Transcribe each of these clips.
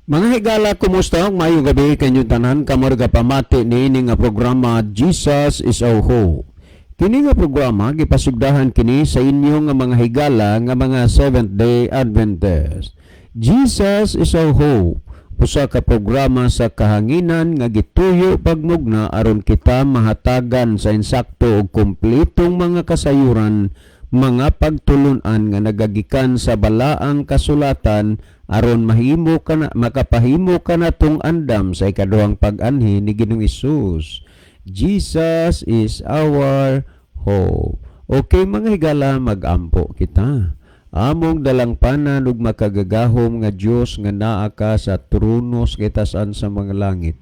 Mga higala, kumusta? Maayong gabi kanyong tanan kamo pamati niini nga programa, Jesus is Our Hope. Kini nga programa gipasugdahan kini sa inyo nga mga higala nga mga Seventh Day Adventist. Jesus is Our Hope. Usa ka programa sa kahanginan nga gituyo pagmugna aron kita mahatagan sa insakto ug kumpletong mga kasayuran, mga pagtulunan nga nagagikan sa balaang kasulatan aron mahimo kana makapahimo kanatong andam sa ikaduhang pag-anhi ni Ginoong Hesus. Jesus is our hope. Okay, mga higala, magampo kita. Among dalangpanan ug makagagahom nga Dios nga naa ka sa trono sa kitasan sa mga langit.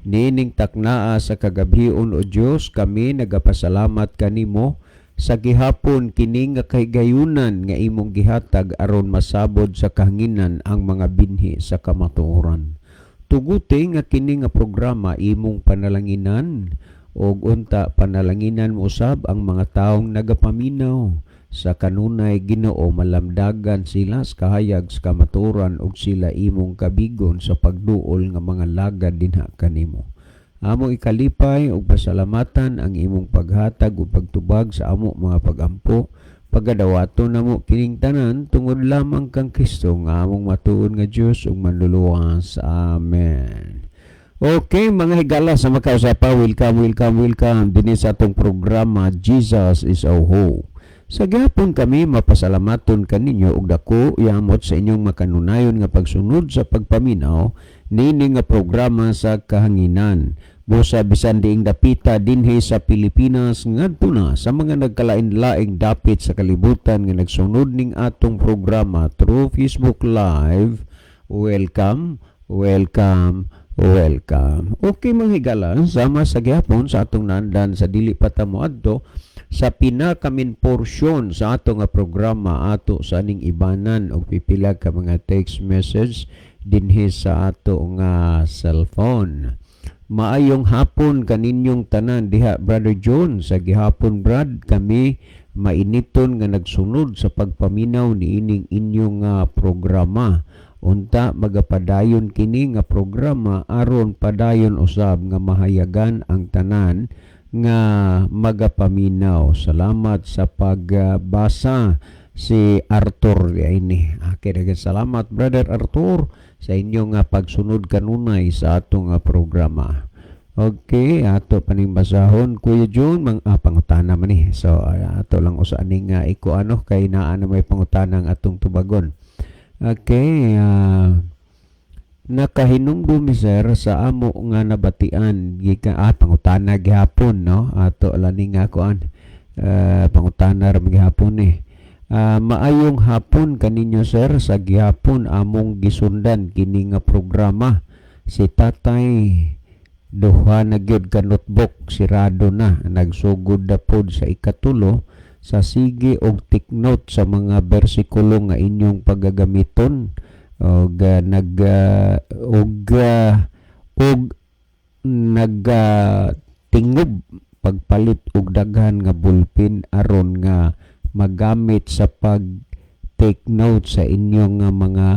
Niining taknaa sa kagabhion, o Dios, kami nagapasalamat kanimo sa gihapon kini nga kahigayunan nga imong gihatag aron masabod sa kahanginan ang mga binhi sa kamatuoran. Tuguti nga kini nga programa imong panalanginan ug unta panalanginan mo usab ang mga taong nagapaminaw sa kanunay. Ginoo, malamdagan sila sa kahayag sa kamatuoran ug sila imong kabigon sa pagduol nga mga lagad dinha kanimo. Amo ikalipay ug pasalamatan ang imong paghatag ug pagtubag sa amo mga pagampo. Pagadawaton namo kining tanan tungod lamang kang Kristo nga among matuod nga Dios ug Manluluwas. Amen. Okay, mga higala, sa makausapa, welcome, welcome, welcome dinhi sa atong programa, Jesus is Our Hope. Sa gihapon kami mapasalamaton kaninyo og dako yamot sa inyong makanunayon nga pagsunod sa pagpaminaw niini nga programa sa kahanginan. Busa bisan diing dapita dinhi sa Pilipinas ngadto na sa mga nagkalain-laing dapit sa kalibutan nga nagsunod ning atong programa through Facebook Live. Welcome, welcome, welcome. Okay, mga higala, sama sa gihapon sa atong naandan sa dili pa ta moadto sa pinaka-main porsyon sa ato nga programa, ato sa ning ibanan og pipila ka mga text message dinhi sa ato nga cellphone. Maayong hapon kaninyong tanan diha, Brother John. Sa gihapon, Brad, kami mainiton nga nagsunod sa pagpaminaw niining inyong nga programa. Unta magapadayon kini nga programa aron padayon usab nga mahayagan ang tanan nga magapaminaw. Salamat sa pagbasa, si Arthur ini. Okay, daghang salamat, Brother Arthur, sa inyong nga pagsunod kanunay sa atong nga programa. Okay, ato paning basahon, Kuya Jun, mga pangutana man ni. So ato lang usa ning iko ano kay naa na may pangutana ang atong tubagon. Okay, nakahinumdum mi, sir, sa amo nga nabatian gikan pangutana gihapon, no? Ato lani nga kuan, pangutana ra gihapon ni. Maayong hapon kaninyo, sir. Sa gihapon among gisundan kini nga programa. Si tatay duha na gyud ka notebook, sirado na, nagsugod na pod sa ikatulo sa sige og take note sa mga bersikulo nga inyong paggagamiton og nag og og nag tingob pagpalit og daghan nga ballpen aron nga magamit sa pag take note sa inyong nga mga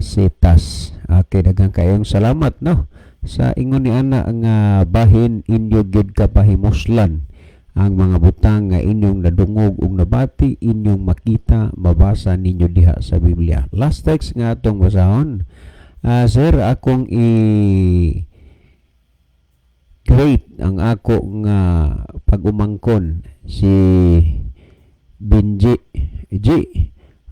sitas. Okay, daghang kayong salamat, no? Sa ingon ni ana nga bahin inyo gyud kapahimuslan ang mga butang nga inyong nadungog ug nabati, inyong makita, mabasa ninyo diha sa Biblia. Last text nga atong basahon. Sir, akong i greet ang ako nga pag-umangkon, si Benji. G,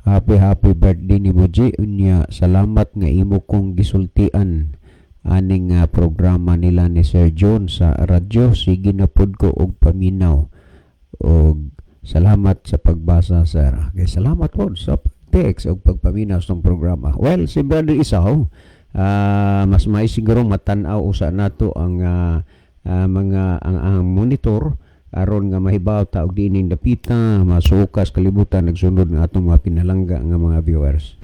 happy happy birthday nimo, G. Unya salamat nga imo kong gisultian aning programa nila ni Sir John sa radyo. Sige na pod ko og paminaw og salamat sa pagbasa, sir. Okay, salamat pod sa text og pagpaminaw sa programa. Well, si Brother Isaw, mas may siguro matan-aw usa nato ang mga ang monitor aron nga mahibaw ta og diining dapita masukas kalibutan nagsunod nga atong mga pinalangga nga mga viewers.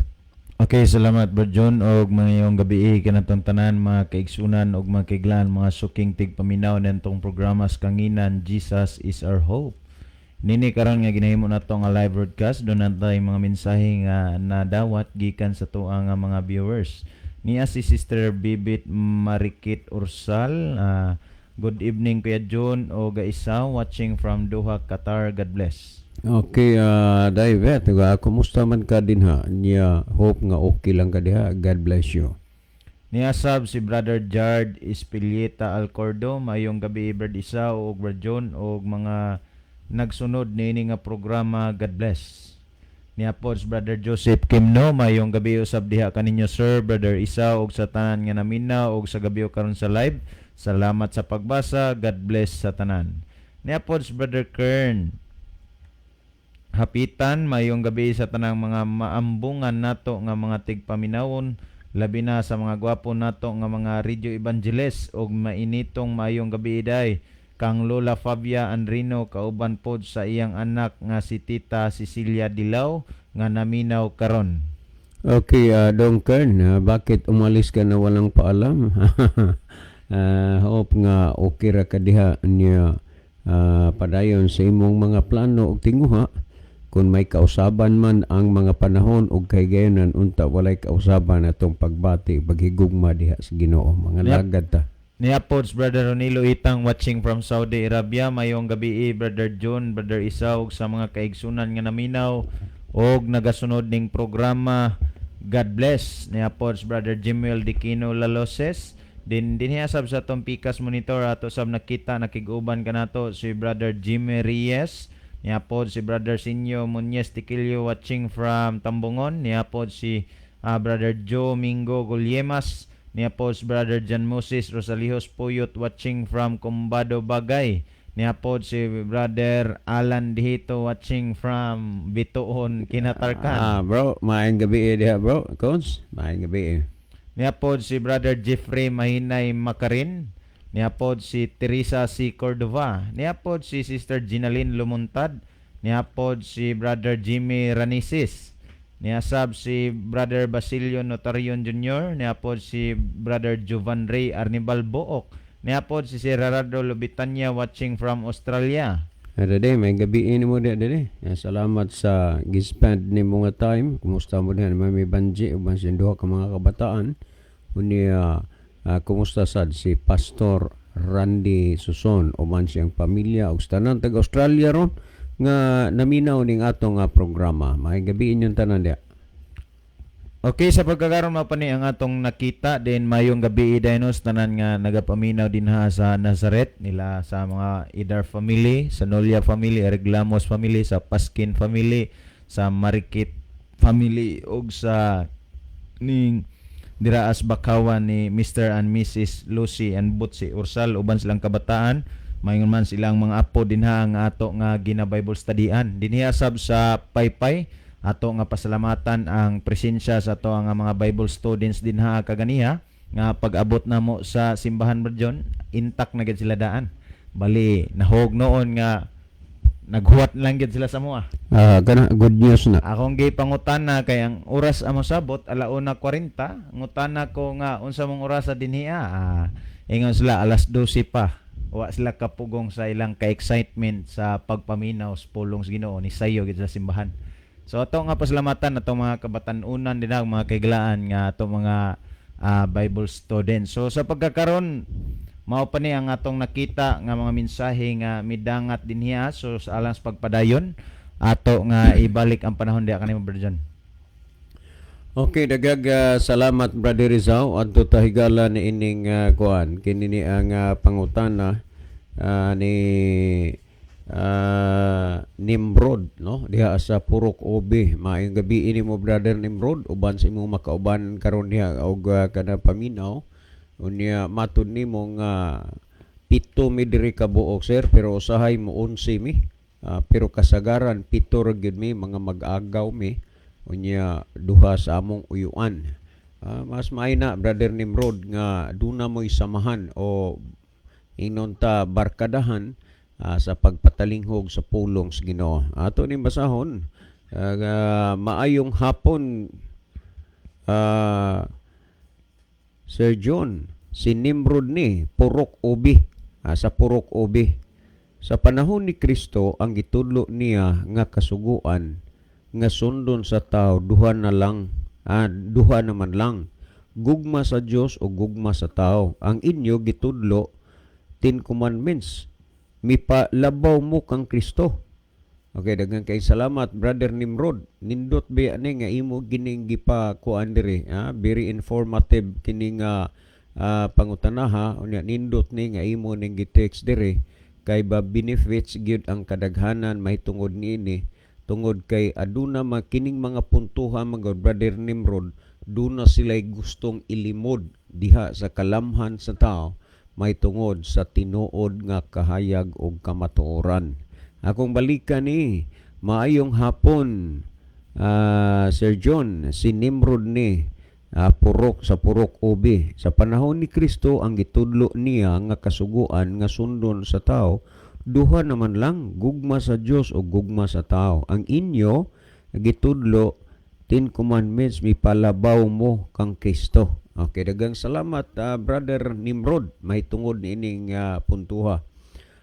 Okay, salamat, Bro John, og maayong gabi kanatong tanan, mga kaigsunan og mga kaiglan, mga suking tigpaminaw nantong programa sa kahanginan, Jesus is Our Hope. Nini karon nga ginahimo nato nga live broadcast, duna tay mga mensahe nga nadawat gikan sa tuang nga mga viewers. Niya si Sister Bibit Marikit Ursal. Good evening, Kuya John o Gaisaw, watching from Doha, Qatar. God bless. Okay, David, kumusta man ka dinha? Niya, hope nga okay lang ka diha. God bless you. Niya sab si Brother Jard Ispilieta Alcordo, mayong gabi, Brad Isa ug Brad John ug mga nagsunod niini nga programa. God bless. Niya pod si Brother Joseph Kimno, mayong gabi usab diha kaninyo, sir, Brother Isa, ug sa tanan nga naminaw ug sa gabi karon sa live. Salamat sa pagbasa. God bless sa tanan. Niya pod si Brother Kern Hapitan, mayong gabi sa tanang mga maambungan nato nga mga tigpaminawon, labi na sa mga gwapo nato nga mga radio evangelist, ug mainitong mayong gabi iday kang Lola Fabia Andrino kauban pod sa iyang anak nga si Tita Cecilia Dilaw nga naminaw karon. Okay, Dong Kern, bakit umalis ka na walang paalam? Hope nga okay ra ka diha niya, padayon sa imong mga plano ug tinguha. Kung may kausaban man ang mga panahon ug kahigayonan, unta walay kausaban atong pagbati, paghigugma diha sa Ginoo. Mga lagad ta. Niya pod si Brother Ronilo Itang, watching from Saudi Arabia. Mayong gabi, Brother John, Brother Isa, ug sa mga kaigsunan nga naminaw og nagasunod ning programa. God bless. Niya pod si Brother Jimuel Diquino Laloses. Din dinhi sab sa atong Pikas Monitor, ato sab nakita, nakig-uban kanato si Brother Jimmy Reyes. Niya pod si Brother Sinyo Muñez Tiquillo, watching from Tambungon. Niya pod si Brother Joe Mingo Gulyemas. Niya po si Brother John Moses Rosalijos Puyot, watching from Combado, Bagay. Niya po si Brother Alan Dihito, watching from Bituon, Kinatarkan. Ah, bro, maayong gabi diha, bro. Cons, maayong gabi. Niya po si Brother Jeffrey Mahinay Makarin. Niya po si Teresa C. Cordova. Niya po si Sister Ginaline Lumuntad. Niya po si Brother Jimmy Ranisis. Niya sab si Brother Basilio Notarion Jr. Niya po si Brother Jovan Ray Arnibal Book. Niya po si Sir Gerardo Lubitanya, watching from Australia. Dede, maayong gabi nimo diha, dede. Ya, salamat sa gi-spend nimo nga time. Kumusta mo diha, Mami Banji uban sa duha ka mga kabataan? Unya, kumusta sad si Pastor Randy Suson uban siyang pamilya ug sa tanan taga Australia ron nga naminaw ning atong programa. Maayong gabi inyong tanan diha. Okay, sa pagkakaroon, mao pa ni ang atong nakita din. Mayong gabi dinos tanan nga nagapaminaw dinha sa Nazaret nila, sa mga Idar family, sa Nolia family, Reglamos family, sa Paskin family, sa Marikit family ug sa ning diraas Bakawan ni Mr. and Mrs. Lucy and Butsi Ursal uban silang kabataan, mayon man silang mga apo dinha nga ato nga gina Bible studyan dinhi sab sa Paypay. Ato nga pasalamatan ang presensya sa ato nga mga Bible students dinha kaganiha nga pag-abot namo sa simbahan, Brad John, intact na gid sila daan. Bali nahog noon nga naghuwat lang gid sila sa moa. Ah, kana good news na. Akong gipangutana kay ang oras amo sabot 1:40, ngutana ko nga unsa mong oras sa dinhi ah. Ingon sila alas 12 pa. Wa sila kapugong sa ilang ka-excitement sa pagpaminaw sa pulong sa Ginoo, ni sayo gid sa simbahan. So ato nga pasalamatan atong mga kabatan-unan din, ang mga kaiglaan nga ato mga Bible students. So sa pagkakaron, mao pa ni ang atong nakita nga mga mensahe nga midangat dinhiya. So sa alang sa pagpadayon, ato nga ibalik ang panahon diha kanimo, Brother John. Okay, dagag salamat, Brother Rizal. Adto ta higala ni ining kuan kini ni ang pangutana ni Nimrod, no, diha sa Purok Obe. Maayong gabi ini mo, Brother Nimrod, uban sa imong makauban karon diha og kada paminaw. Unya matud nimo nga 7 mi diri ka buok, sir, pero usahay mo 11 mi. Pero kasagaran 7 ra gyud mi, mga mag-agaw mi, unya duha sa among uyuan. Mas maayo na, Brother Nimrod, nga duna mo'y samahan o ingnon ta barkadahan sa pagpatalinghog sa pulong sa Ginoo. Ato ning basahon. Maayong hapon, Sir John, si Nimrod ni Purok Obi, sa Purok Obi. Sa panahon ni Kristo, ang gitudlo niya nga kasuguan nga sundon sa tao duha na lang, duha naman lang. Gugma sa Dios o gugma sa tao. Ang inyo gitudlo, Ten Commandments. Mipalabaw mo kang Kristo. Okay, daghan kay salamat, Brother Nimrod. Nindot ba ani nga imo gining gipa kuan diri, ha? Very informative kini nga pangutanaha. Unya nindot ni nga imo ning gi-text diri kay ba benefits gyud ang kadaghanan mahitungod niini, tungod kay aduna man kining mga puntuha mga Brother Nimrod, duna sila'y gustong ilimod diha sa kalamhan sa tao mahitungod sa tinuod nga kahayag og kamatuoran. Akong balikan ni, maayong hapon, Sir John, si Nimrod ni Purok sa Purok Ubi. Sa panahon ni Kristo, ang gitudlo niya nga kasuguan nga sundon sa tao, duha naman lang, gugma sa Dios o gugma sa tao. Ang inyo gitudlo, Ten Commandments, mipalabaw mo kang Kristo. Okay, daghang salamat, Brother Nimrod, mahitungod niining puntuha.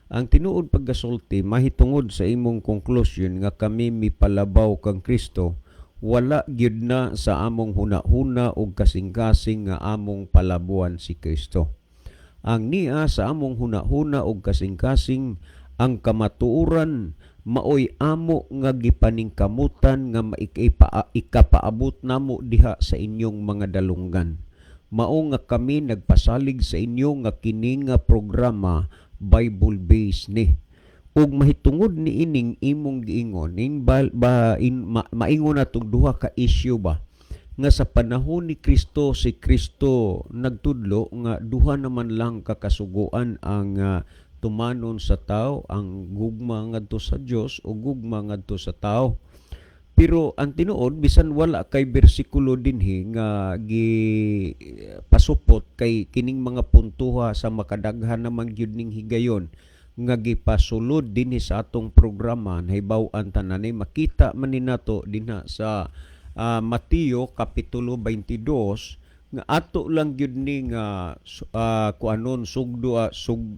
Ang tinuod pagkasulti mahitungod sa imong conclusion nga kami mipalabaw kang Kristo, wala gyud na sa among huna-huna ug kasing-kasing nga among palabuan si Kristo. Ang niya sa among huna-huna ug kasing-kasing, ang kamatuoran maoy amo nga gipaningkamutan nga ikapaabot namo diha sa inyong mga dalunggan. Mao nga kami nagpasalig sa inyo nga kini nga programa Bible based ni. Ug mahitungod ni ining imong giingon ning ba, ba in, ma, maingon natong duha ka issue ba nga sa panahon ni Kristo, si Kristo nagtudlo nga duha naman lang ka kasuguan ang tumanon sa tao, ang gugma ngadto sa Dios o gugma ngadto sa tao. Pero ang tinuod, bisan wala kay bersikulo dinhi nga gi pasupot, kay kining mga puntuha sa makadaghan naman gyud ning higayon nga gipasulod dinhi sa atong programa, nahibaw-an tanan ni, makita man ni nato dinha sa Mateo kapitulo 22 nga ato lang gyud ni nga kuanon sugdo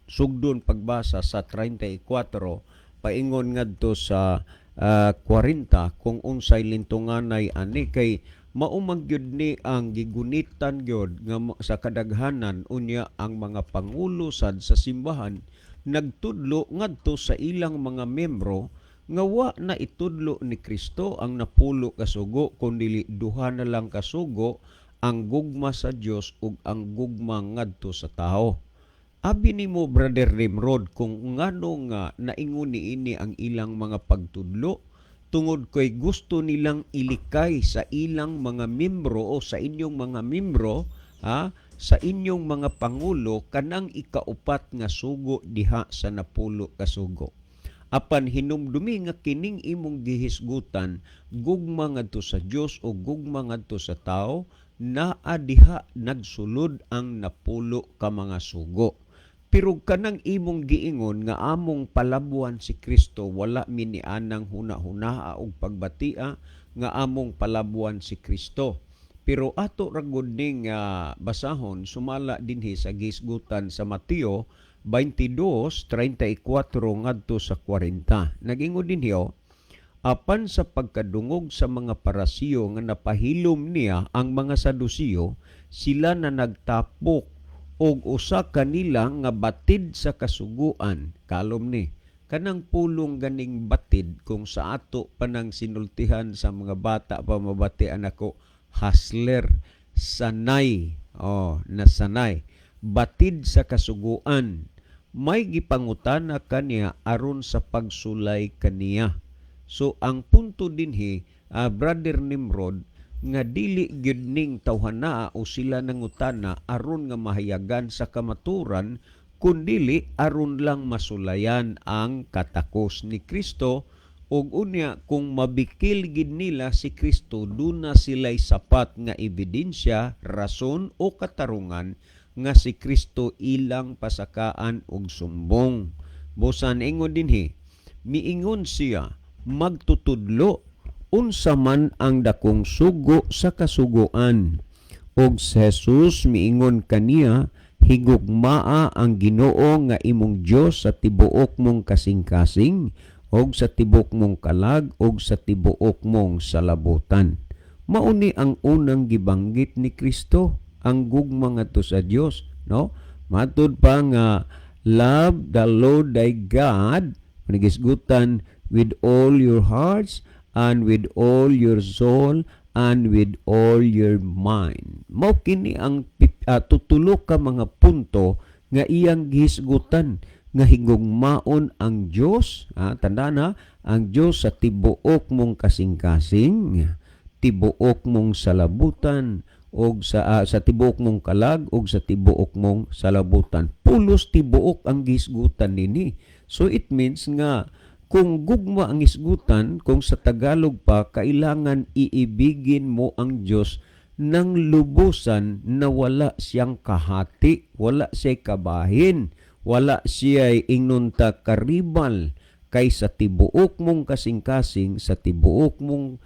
sugdon pagbasa sa 34 paingon ngadto sa 40 kung unsay lintunganay ani, kay mao man gyud ni ang gigunitan gyud nga sa kadaghanan. Unya ang mga pangulo sad sa simbahan nagtudlo ngadto sa ilang mga membro nga wa na itudlo ni Kristo ang 10 ka sugo, kundi duha na lang ka sugo, ang gugma sa Dios ug ang gugma ngadto sa tao. Abi nimo, Brother Nimrod, kung ngano nga naingon niini ang ilang mga pagtudlo, tungod kay gusto nilang ilikay sa ilang mga membro o sa inyong mga membro, ha, sa inyong mga pangulo kanang ikaupat nga sugo diha sa 10 ka sugo. Apan hinumdumi nga kining imong gihisgutan, gugma ngadto sa Dios o gugma ngadto sa tao, naa diha nagsulod ang 10 ka mga sugo. Pero kanang imong giingon nga among palabuan si Kristo, wala mi nianang huna-hunaa og pagbatia nga among palabuan si Kristo. Pero ato ra gud ning basahon sumala dinhi sa gihisgutan sa Mateo 22:34 ngadto sa 40. Nagingon dinhi, oh, apan sa pagkadungog sa mga Parasiyo nga napahilom niya ang mga Sadusiyo, sila na nagtapok og usa kanila nga batid sa kasuguan. Kalom ni kanang pulong ganing batid, kung sa ato pa nang sinultihan sa mga bata pa, mabatian ako, hustler, sanay, oh, nasanay, batid sa kasuguan, may gipangutana kaniya aron sa pagsulay kaniya. So ang punto dinhi, Brother Nimrod, nga dili gyud ning tawhana o sila nangutana aron nga mahayagan sa kamaturan, kundili aron lang masulayan ang katakos ni Kristo, ug unya kung mabikil gid nila si Kristo, duna sila'y sapat nga ebidensya, rason o katarungan nga si Kristo ilang pasakaan og sumbong. Busan ingon dinhi, miingon siya, "Magtutudlo, unsa man ang dakong sugo sa kasuguan?" Og si Jesus miingon kaniya, "Higugmaa ang Ginoo nga imong Dios sa tibuok mong kasing-kasing og sa tibuok mong kalag og sa tibuok mong salabutan." Mauni ang unang gibanggit ni Kristo. Ang gugma ngadto sa Dios, no? Matud pa nga love the Lord thy God, panigisgutan, with all your hearts and with all your soul and with all your mind. Mao kini ang tutulo ka mga punto nga iyang gihisgutan nga higugmaon ang Dios, tanda na, ang Dios sa tibuok mong kasing-kasing, tibuok mong salabutan og sa tibuok mong kalag og sa tibuok mong salabutan. Pulos tibuok ang gihisgutan nini. So it means nga kung gugma ang hisgutan, kung sa Tagalog pa, kailangan iibigin mo ang Dios ng lubusan na wala siyang kahati, wala siya kabahin, wala siya ingnon ta karibal, kay sa tibuok mong kasing-kasing, sa tibuok mong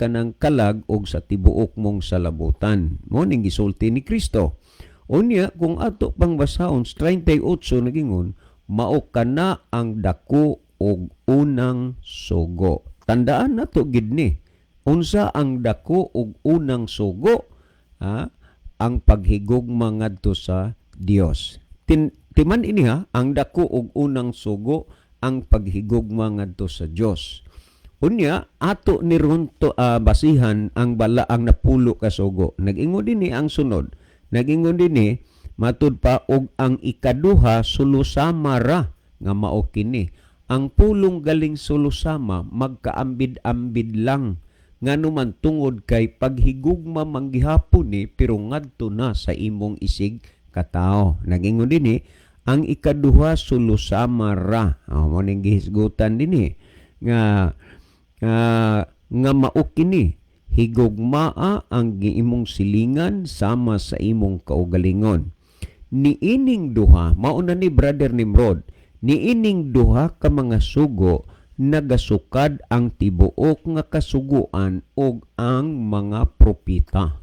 kanang kalag og sa tibuok mong salabutan. Mao ning gisulti ni Kristo. Unya kung ato pang basahon sa 38, nagingon, mao kana ang dako og unang sugo. Tandaan nato gid ni. Unsa ang dako og unang sugo? Ha? Ang paghigugma ngadto sa Dios. Timan ini ha, ang dako og unang sugo ang paghigugma ngadto sa Dios. Unya ato ni ron to basihan ang balaang 10 ka sugo. Nag-ingon dinhi ang sunod. Nag-ingon dinhi, matud pa, og ang ikaduha sulusama ra nga mao kini. Ang pulong galing sulusama, magkaambid-ambid lang, ngano man tungod kay paghigugma manggihapon ni, pero ngadto na sa imong isig katao. Nag-ingon dinhi, ang ikaduha sulusama ra. Oh, mao ning gihisgutan dinhi nga mao kini: higugmaa ang imong silingan sama sa imong kaugalingon. Niining duha, mao na ni, Brother Nimrod, niining duha ka mga sugo nagasukad ang tibuok nga kasuguan ug ang mga propeta.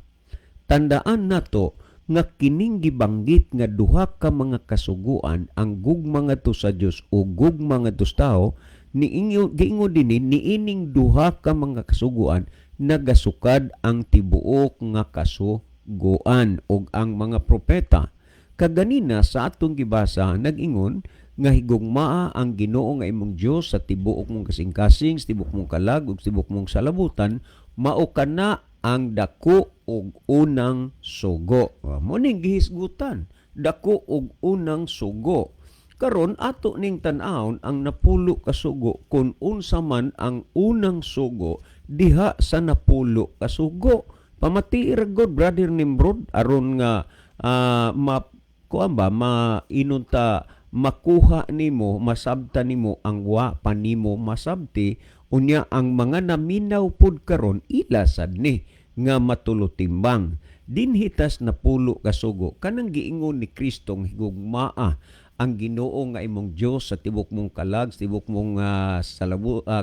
Tandaan nato nga kining gibanggit nga duha ka mga kasuguan, ang gugma ngadto sa Dios ug gugma ngadto sa tao, niingon giingon dinhi, niining duha ka mga kasuguan nagasukad ang tibuok nga kasuguan ug ang mga propeta. Kaganina sa atong gibasa, nag-ingon nga higugmaa ang Ginoo nga imong Dios sa tibuok mong kasing-kasing, sa tibuok mong kalag ug sa tibuok mong salabutan, mao kana ang dako ug unang sugo. Mao ning gihisgutan, dako ug unang sugo. Karon ato ning tan-awon ang 10 ka sugo, kung unsa man ang unang sugo diha sa 10 ka sugo. Pamati ra gud, Brother Nimrod, aron nga ma kuan ba, mainunta, makuha nimo, masabta nimo ang wa pa nimo masabti. Unya ang mga naminaw pud karon, ila sad ni nga matulutimbang. Dinhi tas 10 ka sugo, kanang giingon ni Kristong higugmaa ang Ginoo nga imong Dios sa tibok mong kalag, sa tibok mong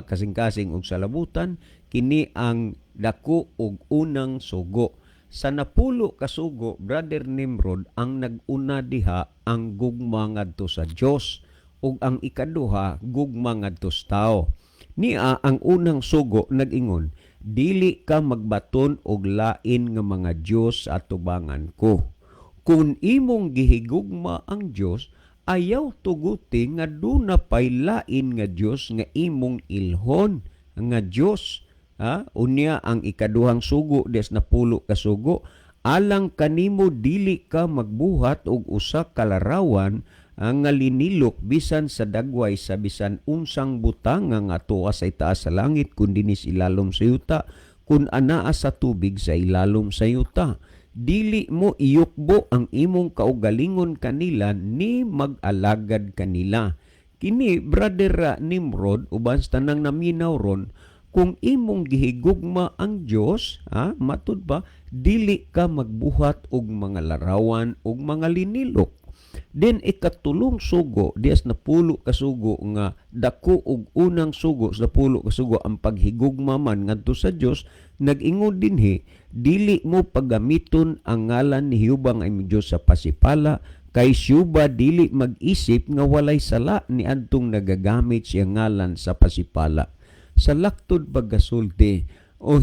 kasing-kasing ug salabutan, kini ang dako ug unang sugo. Sa 10 ka sugo, Brother Nimrod, ang nag-una diha ang gugma ngadto sa Dios ug ang ikaduha gugma ngadto sa tao. Nia ang unang sugo nag-ingon, "Dili ka magbaton og lain nga mga Dios sa atubangan ko." Kung imong gihigugma ang Dios, ayaw tuguti nga duna pay lain nga Dios nga imong ilhon nga Dios. Ha? Unya ang ikaduhang sugo des 10 ka sugo, alang kanimo dili ka magbuhat og usa ka larawan ang nga linilok, bisan sa dagway sa bisan unsang butang nga ngatuwa sa itaas sa langit, kun dinhi sa ilalom sa yuta, kun anaa sa tubig sa ilalom sa yuta. Dili mo iyukbo ang imong kaugalingon kanila ni mag-alagad kanila. Kini, Brother Nimrod, uban sa tanang naminaw ron, kung imong gihigugma ang Dios, ha, matud ba, dili ka magbuhat og mga larawan og mga linilok. Then ikatulong sugo dias 10 ka sugo nga dako og unang sugo sa 10 ka sugo, ang paghigugma man ngadto sa Dios, nag-ingon dinhi, dili mo paggamiton ang ngalan ni Jehova nga imong Dios sa pasipala, kay siyuba dili mag-isip nga walay sala ni adtong nagagamit siya ngalan sa pasipala. Sa laktod pagkasulti, O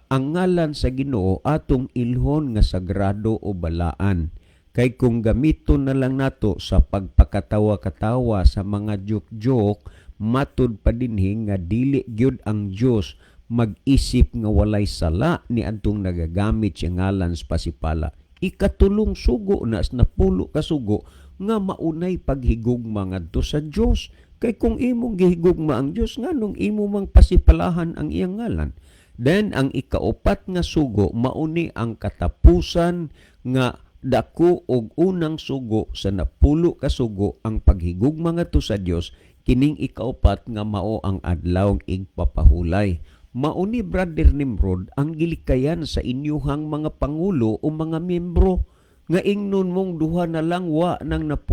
ang ngalan sa Ginoo atong ilhon nga sagrado o balaan. Kay kung gamiton na lang nato sa pagpakatawa-katawa, sa mga joke-joke, matud pa dinhi nga dili gyud ang Dios mag-isip nga walay sala ni adtong nagagamit siya ngalan sa pasipala. Ikatulong sugo na sa 10 ka sugo nga maunay paghigugma ngadto sa Dios. Kay kung imong gihigugma ang Dios, nganong imo mang pasipalahan ang iyang ngalan? Then ang ikaupat nga sugo, mauni ang katapusan nga dako og unang sugo sa 10 ka sugo, ang paghigugma ngadto sa Dios. Kining ikaupat nga mao ang adlaw igpapahulay. Mauni, Brother Nimrod, ang gilikayan sa inyuhang mga pangulo o mga miyembro nga ingnon mong duha na lang, wa nang 10,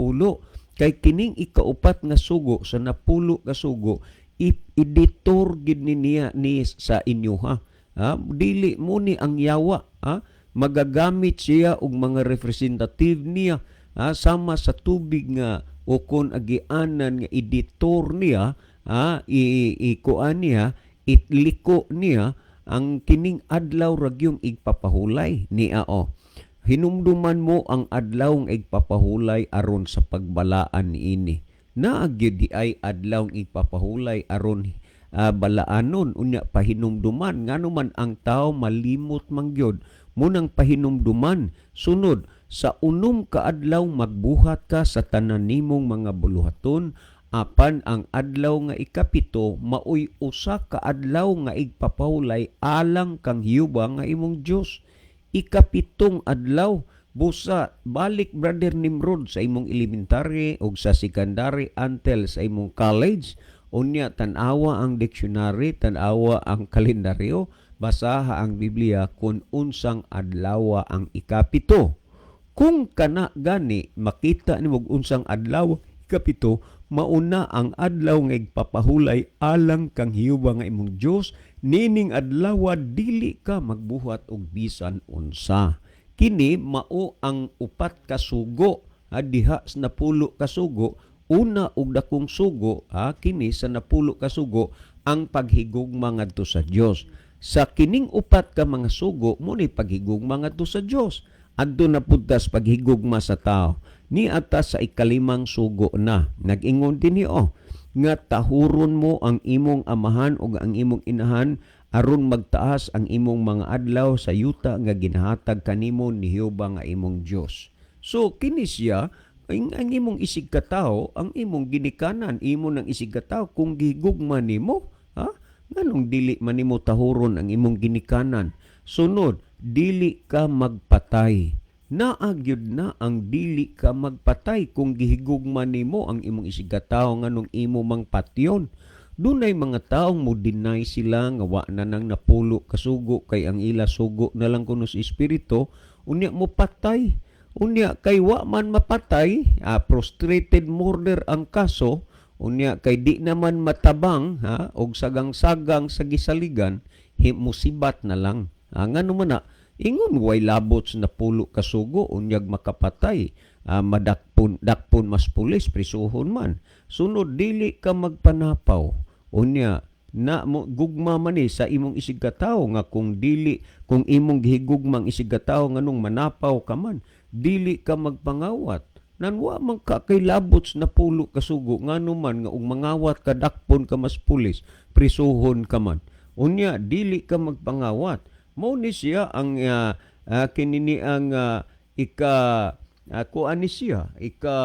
kay kining ikaupat nga sugo sa 10 ka sugo, editor gid ni niya ni sa inyuha, ha? Dili mo ni ang yawa, ha? Magagamit siya og mga representative niya, ha? Sama sa tubig nga ukon agianan nga editor niya, ha? I, ikuan niya, itliko niya ang kining adlaw ragyong igpapahulay niya o. Hinumduman mo ang adlaw nga igpapahulay aron sa pagbalaan niini. Naa gyud di ay adlaw nga igpapahulay aron balaanon. Unya pahinumduman, ngano man ang tao malimot man gyud munang pahinumduman. Sunod, sa 6 ka adlaw magbuhat ka sa tanan nimong mga buluhaton, apan ang adlaw nga 7 maoy usa ka adlaw nga igpapahulay alang kang Jehova nga imong Dios. 7 adlaw. Busa balik, Brother Nimrod, sa imong elementary o sa secondary until sa imong college. Unya tan-awa ang dictionary, tan-awa ang kalendaryo, basaha ang Biblia kung unsang adlaw ang 7. Kung kana gani makita nimo unsang adlaw 7, mauna ang adlaw nga igpapahulay alang kang Jehova nga imong Dios. Nining adlaw dili ka magbuhat og bisan unsa. Kini mao ang upat ka sugo, ha, diha sa 10 ka sugo. Una og dakong sugo, ha, kini sa 10 ka sugo, ang paghigugma ngadto sa Dios. Sa kining upat ka mga sugo mo ni paghigugma ngadto sa Dios, adto na pud tas paghigugma sa tao. Ni ata sa ikalimang sugo na nag-ingon dinhi oh nga tahuron mo ang imong amahan ug ang imong inahan aron magtaas ang imong mga adlaw sa yuta nga ginahatag kanimo ni Jehova nga imong Dios. So kini siya ang imong isig katawo, ang imong ginikanan, imo nang isig katawo. Kung gigugma nimo, ha, nganong dili man nimo tahuron ang imong ginikanan? Sunod, dili ka magpatay. Naa gyud na ang dili ka magpatay. Kung gihigugma nimo ang imong isig katawo, nganong imo mang patyon? Dunay mga taong mo deny sila nga wa na nang 10 ka sugo, kay ang ila sugo na lang kuno sa espiritu. Unya mo patay. Unya kay wa man mapatay, frustrated murder ang kaso. Unya kay di naman matabang, ha, og sagang-sagang sa gisaligan, musibat na lang, ha. Ngano man na ingon way labot sa 10 ka sugo, unyag makapatay, madakpon dakpon mas pulis, prisuhon man. Sunod, dili ka magpanapaw. Unya na mo gugma man ni sa imong isig katawo nga kung dili, kung imong gihigugmang isig katawo, nganong manapaw ka man? Dili ka magpangawat. Nan wa man ka kay labot sa 10 ka sugo, ngano man nga ug mangawat ka, dakpon ka mas pulis, prisuhon ka man? Unya dili ka magpangawat. Mao ni siya ang kinini ang ika kuan ni siya ika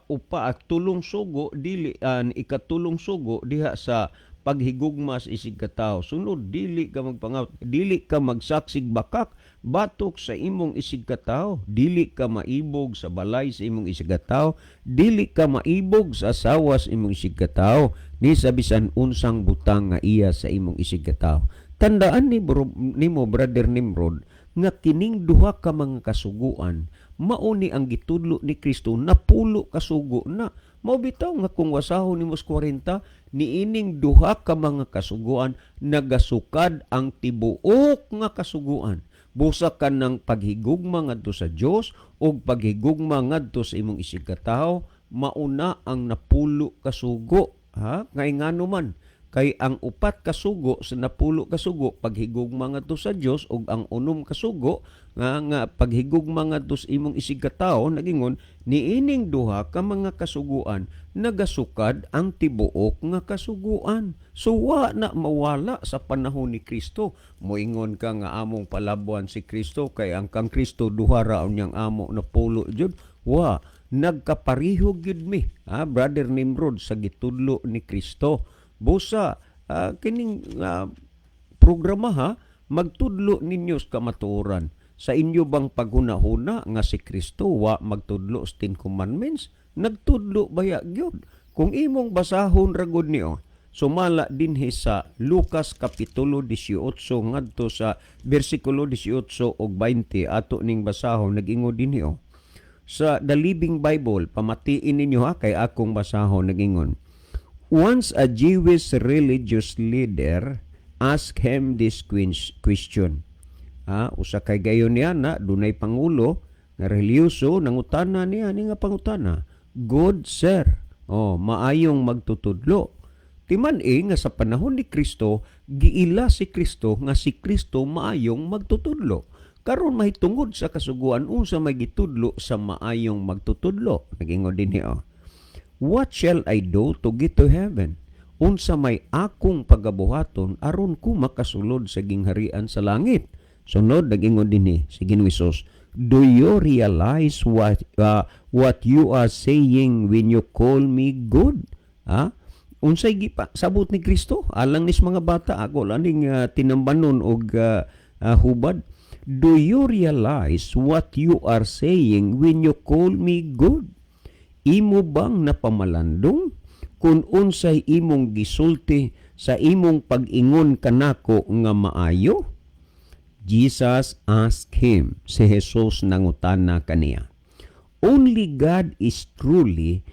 upa at tulong sugo, dili an ikatulong sugo diha sa paghigugma sa isig katawo. Sunod, dili ka magpangawat, dili ka magsaksig bakak batok sa imong isig katawo, dili ka maibog sa balay sa imong isig katawo, dili ka maibog sa asawa sa imong isig katawo, ni sa bisan unsang butang nga iya sa imong isig katawo. Tandaan ni bro, nimo, Brother Nimrod, nga kining duha ka mga kasuguan mao ni ang gitudlo ni Kristo. 10 ka sugo na. Mao bitaw nga kung wasahon nimo sa 40, niining duha ka mga kasuguan nagasukad ang tibuok nga kasuguan. Busa ka ng paghigugma ngadto sa Dios ug paghigugma ngadto sa imong isig katawo, mauna ang 10 ka sugo, ha. Kay ngano man Kay ang upat ka sugo sa 10 ka sugo, paghigugma ngadto sa Dios, ug ang 6 ka sugo nga paghigugma ngadto sa imong isigkatawo, nagingon niining duha ka mga kasuguan nagasukad ang tibuok nga kasuguan. So wa na mawala sa panahon ni Kristo. Moingon ka nga among palabuan si Kristo kay ang kang Kristo duha ra unyang amo na pulo jud. Wa nagkapariho gyud mi, ha, Brother Nimrod, sa gitudlo ni Kristo. Busa kining programa, ha, magtudlo ninyo sa kamatuoran. Sa inyo bang paghunahuna nga si Kristo wa magtudlo sa Ten Commandments? Nagtudlo baya gyud? Kung imong basahon ra gud niyo, sumala dinhi sa Lucas kapitulo 18 ngadto sa bersikulo 18 ug 20, ato ning basahon. Nag-ingon dinhi, oh. Sa The Living Bible, pamatiin ninyo ha, kay akong basahon. Nag-ingon, "Once a Jewish religious leader asked him this question." Ha, usa kay gayon niya na dunay pangulo nga relihiyoso nangutana niya ni nga pangutana. "Good sir." Oh, maayong magtutudlo. Timan-i nga sa panahon ni Kristo, giila si Kristo nga si Kristo maayong magtutudlo. Karon, mahitungod sa kasuguan, unsa may gitudlo sa maayong magtutudlo? Nagingon dinhi, oh. "What shall I do to get to heaven?" Unsa may akong pagabuhaton aron ko makasulod sa gingharian sa langit? Sunod, nagingon dinhi si Ginoong Hesus, "Do you realize what you are saying when you call me good?" Ha? Unsay gipa sabot ni Kristo? Alang nis mga bata ako laning tinambanon og hubad. "Do you realize what you are saying when you call me good?" Imo bang napamalandong kung unsay imong gisulti sa imong pag-ingon kanako nga maayo? Jesus asked him, si Jesus nangutana kaniya, "Only God is truly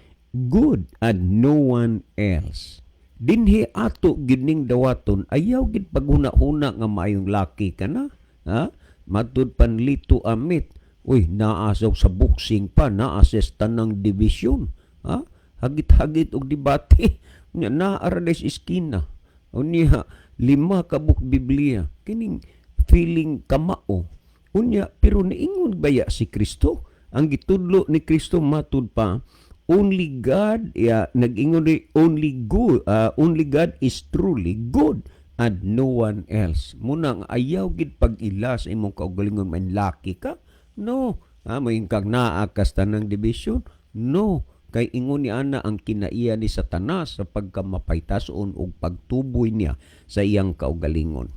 good and no one else." Dinhi ato gid ning dawaton, ayaw gid paghuna-huna nga maayong laki ka na. Ha? Matud panlito amit. Uy, naa sa boxing pa, naa sa tanang division. Ha? Hagit-hagit og debate. Nya naa ra sa iskina. Unya lima ka book Biblia. Kining feeling kamao. Unya pero niingon baya si Kristo? Ang gitudlo ni Kristo matud pa, only God, ya, nag-ingon ni only God is truly good and no one else. Munang ayaw gid pag-ila sa imong kaugalingon man laki ka. No. Ha, may kang naa kas tanang division. No. Kay ingon ni ana ang kinaiya ni Satanas sa pagkamapaytason og pagtuboy niya sa iyang kaugalingon.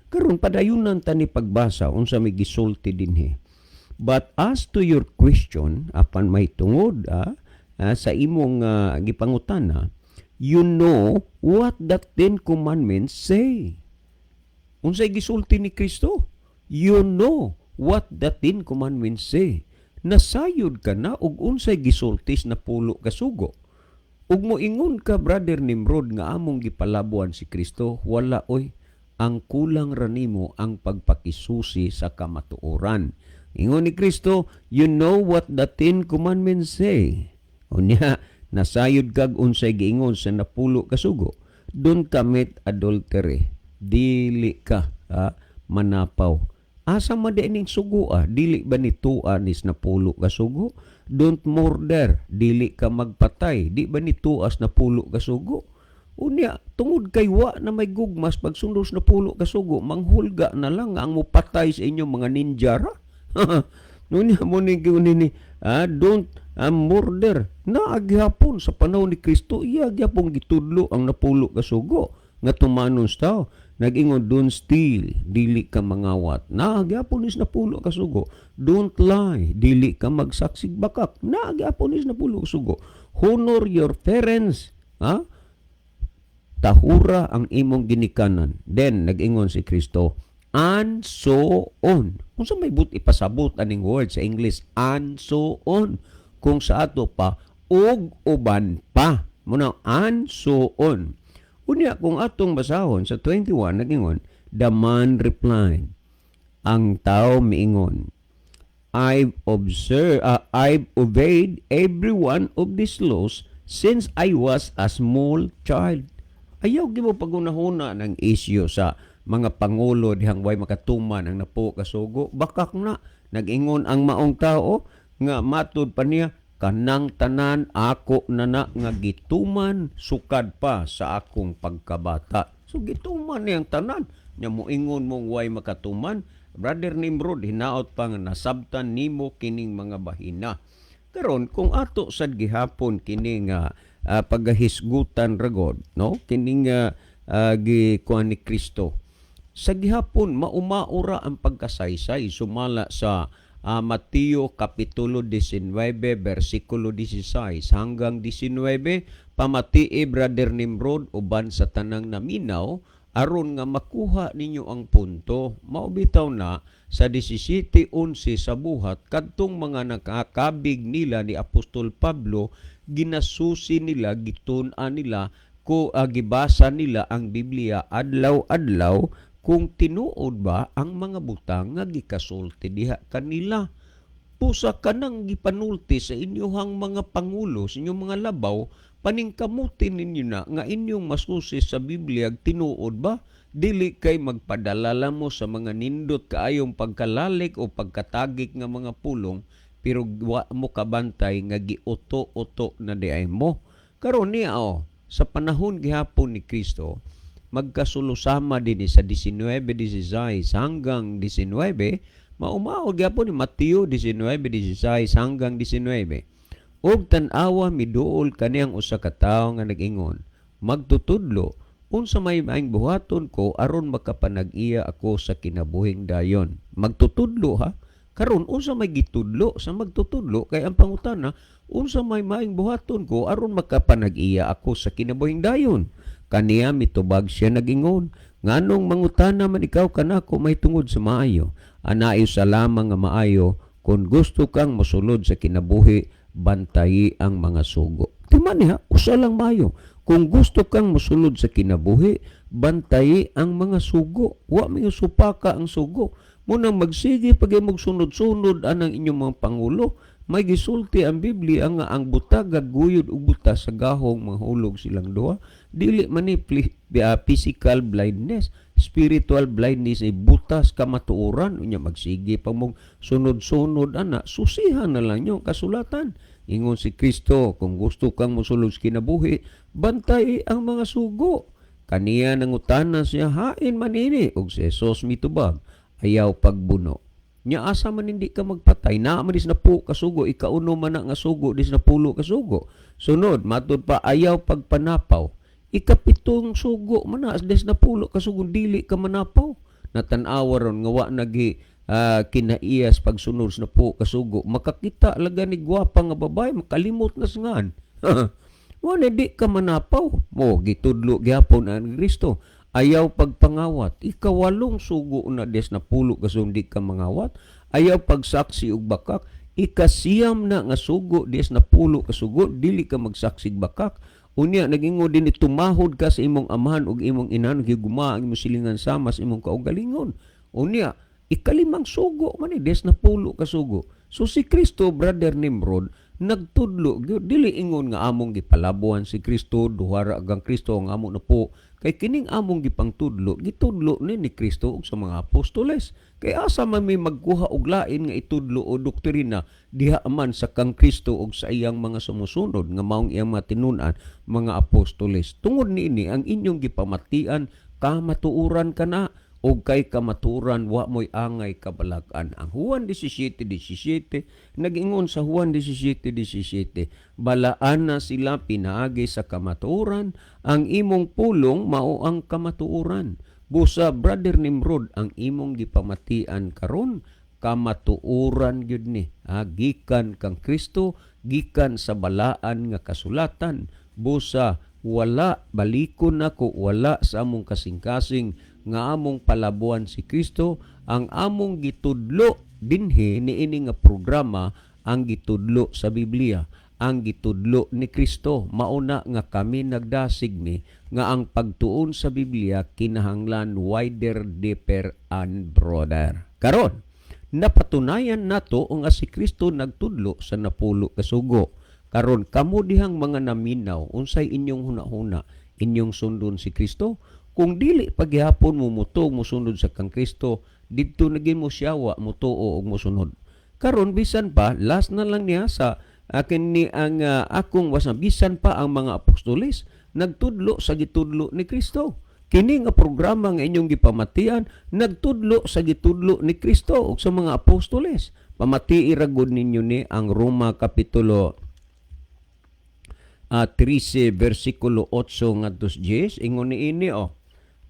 Karon, padayunan ta ni pagbasa unsa may gisulti dinhi. "But as to your question," apan may tungod sa imong gipangutana, "you know what the Ten Commandments say." Unsay gisulti ni Kristo? "You know what the Ten Commandments say." Nasayod ka na og unsay gisulti sa 10 ka sugo. Ug moingon ka, Brother Nimrod, nga among gipalabuan si Kristo, wala oy. Ang kulang ra nimo ang pagpakisusi sa kamatuoran. Ingon ni Kristo, "You know what the Ten Commandments say." Unya, nasayod kag unsay giingon sa 10 ka sugo. "Don't commit adultery." Dili ka, ha, manapaw. Asa man di ning sugo ah? Dili ba ni tua nis 10 ka sugo? "Don't murder." Dili ka magpatay. Di ba ni tuas 10 ka sugo? Unya, tungod kay wa na may gugmas pagsunod sa 10 ka sugo, manghulga na lang ang mupatay sa inyong mga ninja ra. Unya mo ni ni "Don't murder." Naa gihapon sa panahon ni Kristo, iya gyapon gitudlo ang 10 ka sugo nga tumanon sa tao. Nag-ingon, "Don't steal," dili ka mangawat. Naa gyapon is 10 ka sugo. "Don't lie," dili ka magsaksig bakak. Naa gyapon is 10 ka sugo. "Honor your parents," ha? Tahura ang imong ginikanan. Then nag-ingon si Kristo, "And so on." Kung sa may but ipasabot aning word sa English, "and so on." Kung sa ato pa, ug uban pa. Muna, "and so on." Unya, kung atong basahon sa 21, nag-ingon, "The man replied," ang tao miingon, "I've obeyed every one of these laws since I was a small child." Ayaw gyud mo pagunahuna ng issue sa mga pangulo dihang way makatuman ang napulo ka sugo. Bakak na nag-ingon ang maong tao nga matud pa niya, "Kanang tanan ako na na nga gituman sukad pa sa akong pagkabata." So gituman niyang tanan nya, moingon mong way makatuman. Brother Nimrod, hinaot pa nga nasabtan nimo kining mga bahina. Karon, kung ato sad gihapon kini nga pagahisgutan ragod, no, kining gikuan ni Kristo sa gihapon, maumaura ang pagkasaysay sumala sa Mateo Kapitulo 19 versikulo 16 hanggang 19. Pamatii, Brother Nimrod, uban sa tanang naminaw, aron nga makuha ninyo ang punto. Mao bitaw na sa 17:11 sa Buhat, kadtong mga nakakabig nila ni Apostol Pablo, ginasusi nila, gitun-an nila ko, gibasa nila ang Biblia adlaw-adlaw kung tinuod ba ang mga butang nga gikasulti diha kanila. Pusa kanang gipanulti sa inyuhang mga pangulo, sa inyong mga labaw, paningkamutin ninyo na nga inyong masusi sa Biblia, tinuod ba? Dili kay magpadala lang mo sa mga nindot kaayong pagkalalik o pagkatagik nga mga pulong, pero wa mo kabantay nga giuto-uto na diay mo. Karon niya oh, sa panahon gihapon ni Kristo, magkasulusama din sa 19:16 hanggang 19, maumao gyapon ni Mateo 19:16 hanggang 19. "Ug tan-awa, miduol kaniyang usa ka tawo nga nag-ingon, 'Magtutudlo, unsa may maayong buhaton ko aron makapanag-iya ako sa kinabuhing dayon?'" Magtutudlo ha. Karon, unsa may gitudlo sa magtutudlo? Kay ang pangutana, unsa may maayong buhaton ko aron makapanag-iya ako sa kinabuhing dayon? Kaniya mitubag siya nag-ingon, "Nganong mangutana man ikaw kanako mahitungod sa maayo? Anaay usa lamang nga maayo. Kung gusto kang mosulod sa kinabuhi, bantayi ang mga sugo." Tima niya, usa lang maayo. Kung gusto kang mosulod sa kinabuhi, bantayi ang mga sugo. Wa may supaka ang sugo. Munang magsige pag sunod-sunod anang inyong mga pangulo, may gisulti ang Biblia nga ang buta gaguyod og buta, sa gahong mahulog silang duha. Dili man ni physical blindness, spiritual blindness ay butas kamatuoran. Unya magsige pa mong sunod-sunod ana, susihan na lang nyo kasulatan. Ingon si Kristo, kung gusto kang mosulod sa kinabuhi, bantay ang mga sugo. Kaniya nangutana siya, "Hain man ini?" Ug si Jesus mitubag, "Ayaw pagbuno." Nya asa man hindi ka magpatay? Naa man dis napulo kasugo, ikauno man na nga sugo, dis napulo kasugo. Sunod, matud pa, ayaw pagpanapaw. Ikapitong sugo man na, des napulo kasugo, dili ka manapaw. Natan-awa ron nga wa nagi kinaiyas pagsunod sa napulo kasugo. Makakita laga ni gwapa nga babae, makalimot na sa ngan. Wala, di ka manapaw. Mo gitudlo gyapon ang Kristo. Ayaw pagpangawat. Ikawalong sugo na des napulo kasugo, di ka mangawat. Ayaw pagsaksi og bakak. Ikasiyam na nga sugo des napulo kasugo, dili ka magsaksi og bakak. Unya nagingon din, tumahod ka sa imong amahan ug imong inahan, higugmaa ang imong silingan sama sa imong kaugalingon. Unya ikalimang sugo man ni des napulo kasugo. So si Kristo, Brother Nimrod, nagtudlo gyud. Dili ingon nga among gipalabuan si Kristo, duhara gang Kristo ang amo na po. Kay kining among gipangtudlo, gitudlo ni Kristo ug sa mga apostoles. Kay asa man may magkuha og lain nga itudlo o doktrina diha man sa kang Kristo ug sa iyang mga sumusunod nga maong iyang mga tinun-an, mga apostoles? Tungod niini, ang inyong gipamatian kamatuoran kana, ug kay kamatuoran wa mo'y angay kabalag-an. Ang Juan 17:17, nag-ingon sa Juan 17:17, "Balaan na sila pinaagi sa kamatuoran, ang imong pulong mao ang kamatuoran." Busa, Brother Nimrod, ang imong gipamatian karon kamatuoran gyud ni. Ah, gikan kang Kristo, gikan sa balaan nga kasulatan. Busa wala, balikon nako, wala sa among kasing-kasing nga among palabuan si Kristo. Ang among gitudlo dinhi niini nga programa, ang gitudlo sa Biblia, ang gitudlo ni Kristo. Mauna nga kami nagdasig ni nga ang pagtuon sa Biblia kinahanglan wider, deeper and broader. Karon, napatunayan nato nga si Kristo nagtudlo sa napulo kasugo. Karon, kamo dihang mga naminaw, unsay inyong hunahuna? Inyong sundon si Kristo. Kung dili paghihapon mo mutuo, mosunod sa kang Kristo, didto na gyud mo siyawa mutuo og mosunod. Karon bisan pa last na lang niya sa akin ni ang akong wasa, bisan pa ang mga apostoles nagtudlo sa gitudlo ni Kristo. Kini nga programa nga inyong gipamatian nagtudlo sa gitudlo ni Kristo ug sa mga apostoles. Pamatii ra gud ninyo ni ang Roma kapitulo 13 versikulo 8 ngadto sa 10. Ingon niini oh: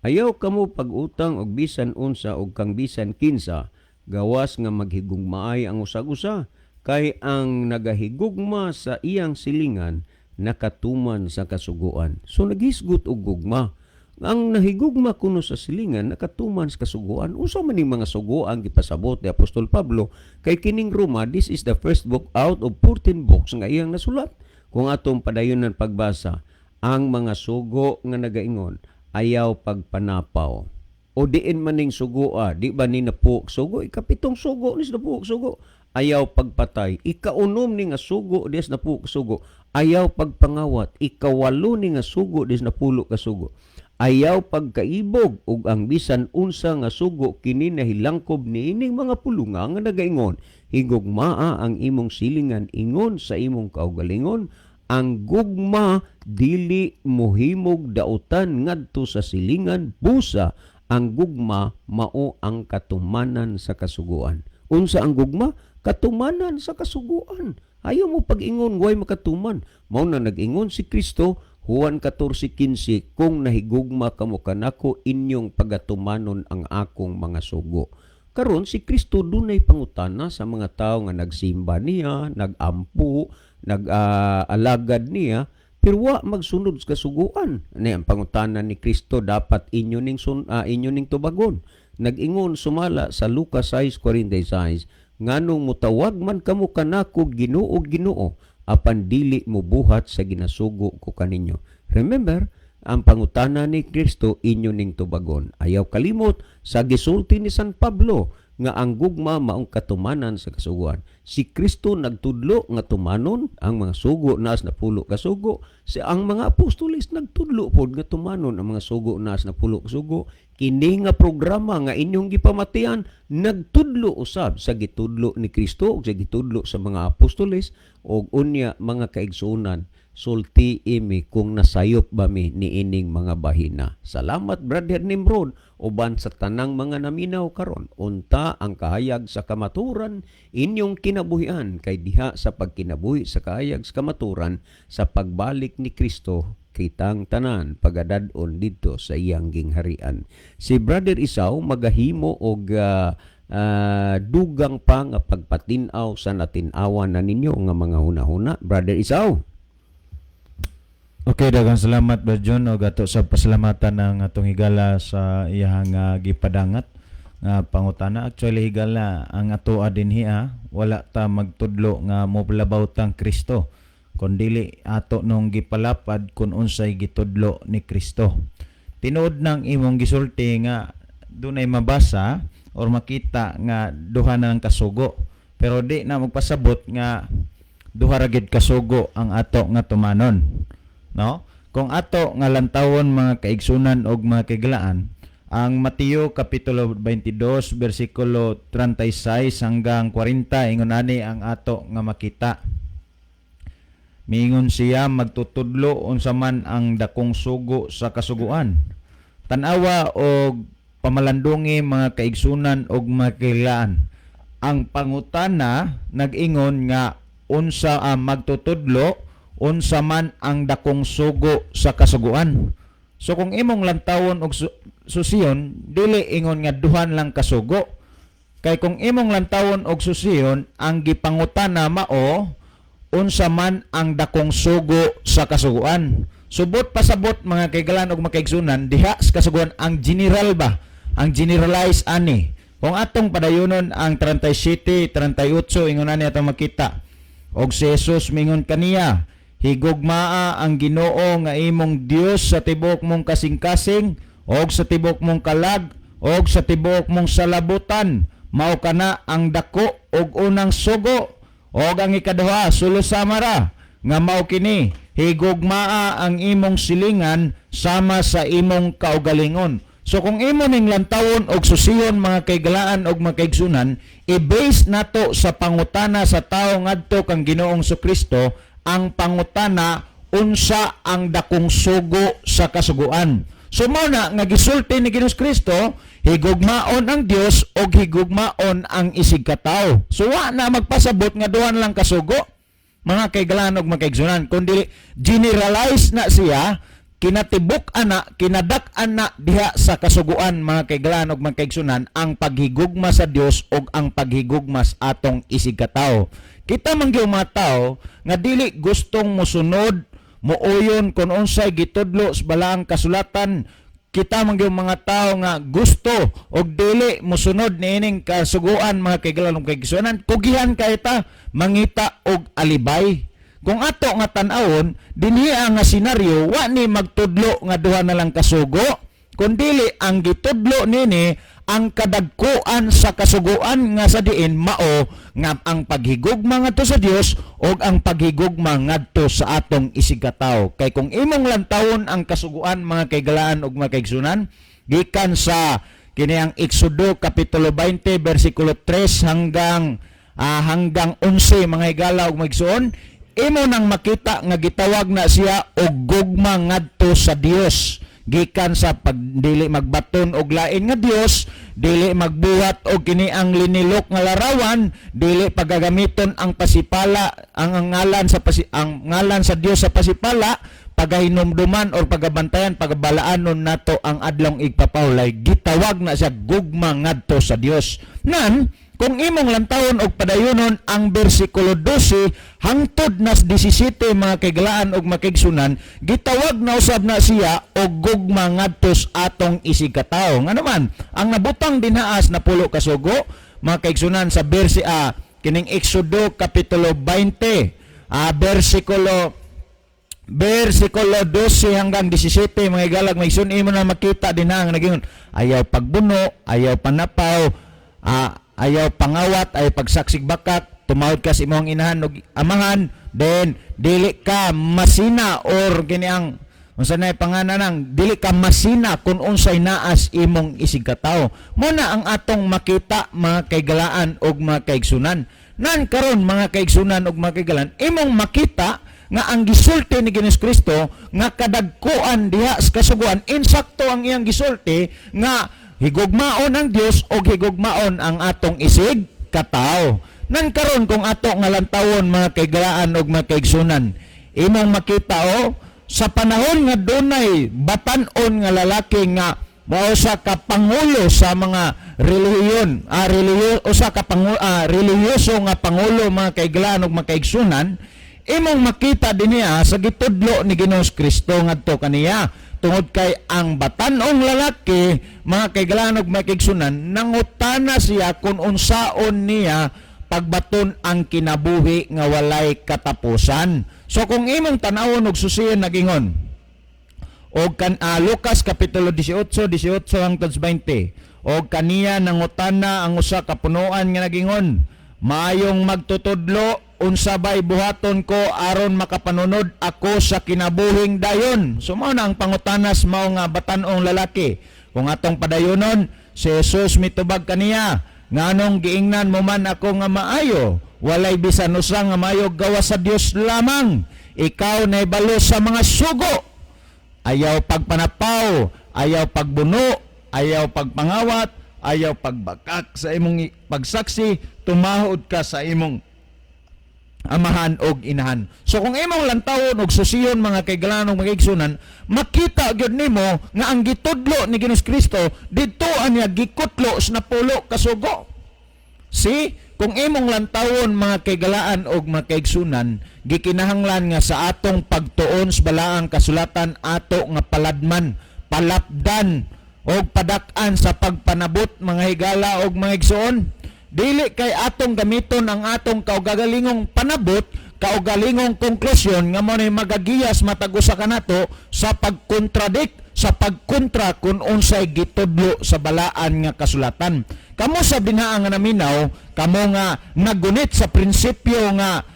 "Ayaw kamo pag-utang og bisan unsa og kang bisan kinsa gawas nga maghigugmaay ang usag-usa, kay ang nagahigugma sa iyang silingan nakatuman sa kasuguan." So naghisgot og gugma. Ang nahigugma kuno sa silingan nakatuman sa kasuguan. Unsa man ning mga suguan gipasabot ni Apostol Pablo? Kay kining Roma, this is the first book out of 14 books nga iyang nasulat. Kung atong padayon ng pagbasa, ang mga sugo nga nagaingon, ayaw pagpanapaw. O diin man ning sugoa, di ba ni napuok sugo? Ikapitong sugo ni sa napuok sugo. Ayaw pagpatay. Ikaunom ni nga sugo des napuok sugo. Ayaw pagpangawat. Ikawalo ni nga sugo des napulo ka sugo. Ayaw pagkaibog, ug ang bisan unsa nga sugo kini nahilangkob niining mga pulunga nga nagaingon, higugmaa ang imong silingan ingon sa imong kaugalingon. Ang gugma dili mohimog dautan ngadto sa silingan, busa ang gugma mao ang katumanan sa kasuguan. Unsa ang gugma? Katumanan sa kasuguan. Ayaw mo pag-ingon way makatuman. Mao na nag-ingon si Kristo, Juan 14:15, "Kung nahigugma kamo kanako, inyong pagatumanon ang akong mga sugo." Karon si Kristo dunay pangutana sa mga tao nga nagsimba niya, nagampo, nag-alagad niya, pero wa magsunod sa kasuguan. Ani ang pangutana ni Kristo, dapat inyo ning tubagon. Nag-ingon sumala sa Lucas 6:46, "Nganong mutawag man kamo kanako Ginoo, Ginoo, apan dili mo buhat sa ginasugo ko kaninyo?" Remember, ang pangutana ni Kristo inyo ning tubagon. Ayaw kalimot sa gisulti ni San Pablo nga ang gugma maong katumanan sa kasuguan. Si Kristo nagtudlo nga tumanon ang mga sugo naas napulo ka sugo. Si ang mga apostoles nagtudlo pod nga tumanon ang mga sugo naas napulo ka sugo. Kini nga programa nga inyong gipamatian nagtudlo usab sa gitudlo ni Kristo ug sa gitudlo sa mga apostoles. Og unya, mga kaigsuonan, sulti mi kung nasayop ba mi niining mga bahina. Salamat, Brother Nimrod, uban sa tanang mga naminaw karon. Unta ang kahayag sa kamaturan inyong kinabuhian, kay diha sa pagkinabuhi sa kahayag sa kamaturan, sa pagbalik ni Kristo kitang tanan pagadad-on didto sa iyang gingharian. Si Brother Isaw magahimo og dugang pa nga pagpatin-aw sa natin-awan na ninyo nga mga hunahuna. Brother Isaw. Okay, daghang salamat, Brad John, og ato sa pasalamatan ang atong higala sa iyahang gipadangat nga pangutana. Actually, higala, ang ato dinhi wala ta magtudlo nga moblabaw tang Kristo kon dili ato nung gipalapad kung unsay gitudlo ni Kristo. Tinuod nang imong gisulti nga dunay mabasa or makita nga duha na ang kasugo. Pero di na magpasabot nga duha ra gid kasugo ang ato nga tumanon. No? Kung ato nga lantawon, mga kaigsunan og mga kaiglaan, ang Mateo kapitulo 22 bersikulo 36 hanggang 40, ingon ani ang ato nga makita. Miingon siya, magtutudlo unsa man ang dakong sugo sa kasuguan. Tan-awa og pamalandungi, mga kaigsunan og mga kaiglaan. Ang pangutana nag-ingon nga unsa ang magtutudlo unsa man ang dakong sugo sa kasuguan. So kung imong lantawon og susiyon, dili ingon nga duhan lang kasugo. Kay kung imong lantawon og susiyon, ang gipangutana mao unsa man ang dakong sugo sa kasuguan. Subot pasabot, mga kaigalan og mga kaigsunan, diha sa kasuguan ang general ba? Ang generalize ani. Kung atong padayonon ang 37, 38, ingon ani atong makita. Og si Jesus mingon kaniya, "Higugmaa ang Ginoo nga imong Dios sa tibuok mong kasing-kasing og sa tibuok mong kalag og sa tibuok mong salabutan. Mao kana ang dako og unang sugo. Og ang ikaduha, sulo sama ra nga mao kini: Higugmaa ang imong silingan sama sa imong kaugalingon. So kung imo ning lantawon og susiyon, mga kaigalaan og mga kaigsunan, i-base nato sa pangutana sa tawo ngadto kang Ginoong Kristo, ang pangutana, unsa ang dakong sugo sa kasuguan? So mao na nga gisulti ni Ginoong Kristo, higugmaon ang Dios og higugmaon ang isig katawo. So wa na magpasabot nga duha na lang kasugo, mga kaigalaan og mga kaigsunan, kundi generalize na siya, kinatibuk ana, kinadak ana diha sa kasuguan, mga kaigalaan og mga kaigsunan, ang paghigugma sa Dios ug ang paghigugma sa atong isig katawo. Kita man gyud mga tao nga dili gustong mosunod, muuyon kung unsay gitudlo sa balaang kasulatan. Kita man gyud mga tao nga gusto og dili mosunod niining kasuguan, mga kaigalaan og kaigsunan. Kugihan kay ta mangita og alibay. Kung ato nga tan-awon dinhi nga senaryo, wa ni magtudlo nga duha na lang kasugo, kundili ang gitudlo nini ang kadagkuan sa kasuguan nga sa diin mao nga ang paghigugma ngadto sa Dios ug ang paghigugma ngadto sa atong isigkatawo. Kay kung imong lantawon ang kasuguan, mga kaigalaan ug mga kaigsunan, gikan sa kini ang Exodo kapitulo 20 bersikulo 3 hanggang 11, mga higala ug maigsuon, imo nang makita nga gitawag na siya og gugma ngadto sa Dios, gikan sa pagdili magbaton og lain nga Dios, dili magbuhat og kini ang linilok nga larawan, dili pagagamiton ang pasipala, ang ngalan sa Dios sa pasipala, pagahinumduman or pagabantayan, pagabalaanon nato ang adlong igpapahulay. Gitawag na siya gugma ngadto sa Dios. Nan kung imong lantawon og padayonon ang bersikulo 12 hangtod nas 17, mga kaigalaan og makaigsunan, gitawag na usab na siya og gugma ngadto sa atong isig katawo. Ngano man ang nabutang dinhaas na pulo kasugo, mga kaigsunan, sa bersi a kining Exodo kapitulo 20 bersikulo 12 hanggang 17, mga igalag maigsoon, imo na makita din ang naging ayaw pagbuno, ayaw panapaw, ayaw pangawat, ayaw pagsaksig bakak, tumawod ka sa imong inahan ug amahan, then dili ka masina or kini ang unsa na pangalan nang dili ka masina kung unsay naas imong isig katawo. Mo na ang atong makita, mga kaigalaan ug mga kaigsunan. Nan karon, mga kaigsunan ug mga kaigalaan, imong makita nga ang gisulti ni Ginoong Kristo nga kadagkuan diha sa kasuguan, insakto ang iyang gisulti nga higugmaon ang Dios og higugmaon ang atong isig katawo. Nan karon kung ato nga lantawon, mga kaigalaan ug mga kaigsunan, imong makita o sa panahon nga dunay batan-on nga lalaki nga mao sa ka pangulo sa mga relihiyon, relihiyo, usa ka pangulo, relihiyoso nga pangulo, mga kaigalaan ug mga kaigsunan, imong makita dinhiya sa gitudlo ni Ginoong Kristo ngadto kaniya, tungod kay ang batan-ong lalaki, mga kaigalaan ug mga kaigsunan, nangutana siya kung unsaon niya pagbaton ang kinabuhi nga walay katapusan. So kung imong tan-awon og susiyon, nagingon og kan Lucas kapitulo 18, 18 hangtod 20, og kaniya nangutana ang usa ka punuan nga nagingon, "Maayong magtutudlo, unsa bay buhaton ko aron makapanunod ako sa kinabuhing dayon?" So mao na ang pangutanas mao nga batan-ong lalaki. Kung atong padayonon, si Jesus mitubag kaniya, "Nganong giingnan mo man ako nga maayo? Walay bisan usa nga maayo gawas sa Dios lamang. Ikaw naibalo sa mga sugo: ayaw pagpanapaw, ayaw pagbuno, ayaw pagpangawat, ayaw pagbakak sa imong pagsaksi, tumahod ka sa imong amahan og inahan." So kung imong lantawon og susiyon, mga kaigalaan og mga igsunan, makita gyud nimo nga ang gitudlo ni Ginoong Kristo didto niya gikutlo sa napulo kasugo. See, kung imong lantawon, mga kaigalaan og mga kaigsunan, gikinahanglan nga sa atong pagtuon sa balaang kasulatan ato nga paladman, palapdan og padak-an sa pagpanabot, mga higala og mga igsoon. Dili kay atong gamiton ang atong kaugalingong panabot, kaugalingong konklusyon nga mo ni magagiyas matag usa kanato sa pagkontradik, sa pagkontra kung unsay gitudlo sa balaan nga kasulatan. Kamo sa dinha nga naminaw, kamo nga nagunit sa prinsipyo nga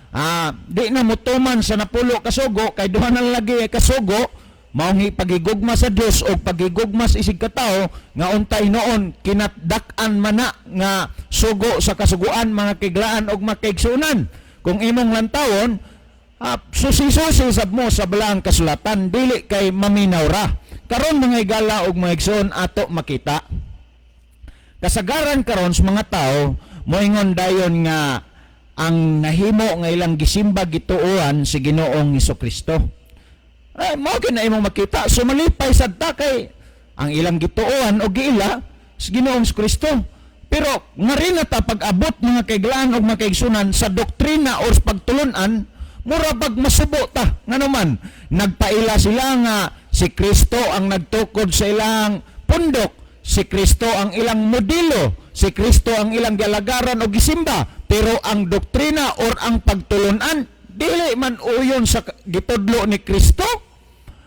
Di na mutuman sa 10 kasugo kay duha na lagi kasugo, maong paghigugma sa Dios o paghigugma sa isig katawo, nga untay noon kinatdak-an man na nga sugo sa kasuguan, mga kaiglaan og mga kaigsuonan. Kung imong lantawon, susi-susi sab mo sa balaang kasulatan, dili kay maminaw ra. Karon, mga higala og mga igsoon, ato makita kasagaran karon sa mga tao moingon dayon nga ang nahimo nga ilang gisimba, gituohan si Ginoong Kristo. Ay, mao gyud na imong makita. So malipay sad ta kay ang ilang gituohan o giila si Ginoong Kristo. Pero nga rin na ta pag-abot, mga kaiglaan og mga kaigsunan, sa doktrina or sa pagtulunan, mura bag masubo ta. Ngano man nagpaila sila nga si Kristo ang nagtukod sa ilang pundok, si Kristo ang ilang modelo, si Kristo ang ilang galagaran o gisimba, pero ang doktrina or ang pagtulunan dili man uyon sa gitudlo ni Kristo.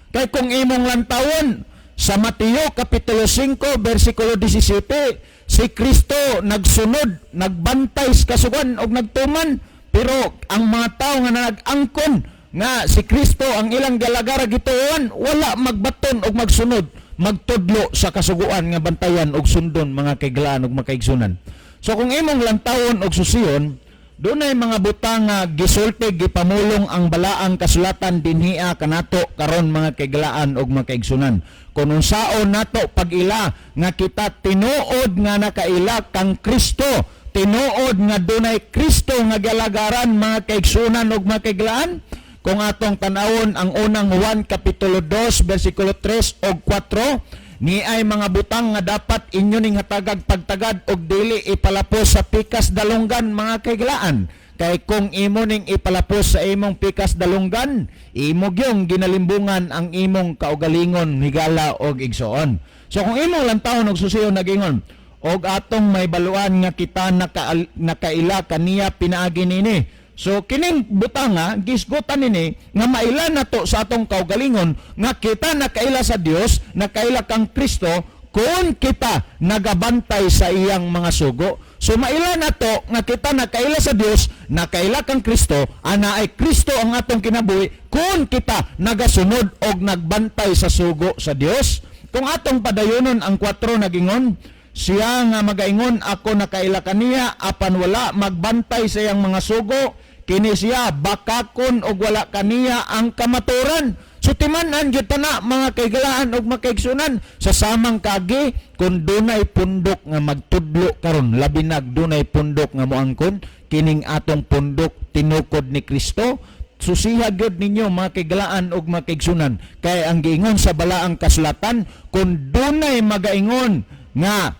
Kay kung imong lantawon sa Mateo Kapitulo 5 versikulo 17, si Kristo nagsunod, nagbantay sa kasuguan og nagtuman, pero ang mga tao nga nag-angkon nga si Kristo ang ilang galagara, gituohan, wala magbaton og magsunod, magtudlo sa kasuguan nga bantayan og sundon, mga kaiglaan og mga kaigsunan. So kung imong lantawon og susiyon, dunay mga butang nga gisulti, gipamulong ang balaang kasulatan dinhia kanato karon, mga kaiglaan og mga kaigsunan. Kung unsaon nato pag-ila nga kita tinuod nga nakaila kang Kristo, tinuod nga dunay Kristo nga galagaran, mga kaigsunan og mga kaiglaan. Kung atong tan-awon ang Unang Juan Kapitulo 2 versikulo 3 og 4, ni ay mga butang nga dapat inyo ning hatagag pagtagad og dili ipalapos sa pikas dalunggan, mga kaiglaan. Kay kung imo ning ipalapos sa imong pikas dalunggan, imo gyung ginalimbungan ang imong kaugalingon, higala og igsoon. So kung imong lantawon og susiyon, nagingon og atong may baluan nga kita nakaila kaniya pinaagi nini. So kining butanga gisgutan nini nga maila nato sa atong kaugalingon nga kita nakaila sa Dios, nakaila kang Kristo, kung kita nagabantay sa iyang mga sugo. So maila nato nga kita nakaila sa Dios, nakaila kang Kristo, ana ay Kristo ang atong kinabuhi kung kita nagasunod og nagbantay sa sugo sa Dios. Kung atong padayonon ang 4, nagingon, siya nga magaingon, "Ako nakaila kaniya," apan wala magbantay sa iyang mga sugo, kini siya bakakon og wala kaniya ang kamaturan. So timan-an gyud ta na, mga kaiglaan ug mga kaigsunan, sa samang kagi kung dunay pundok nga magtudlo karon, labi nag dunay pundok nga moangkon kining atong pundok tinukod ni Kristo, susiha gyud ninyo, mga kaiglaan ug mga kaigsunan, kay ang giingon sa balaang kasulatan, kung dunay magaingon nga,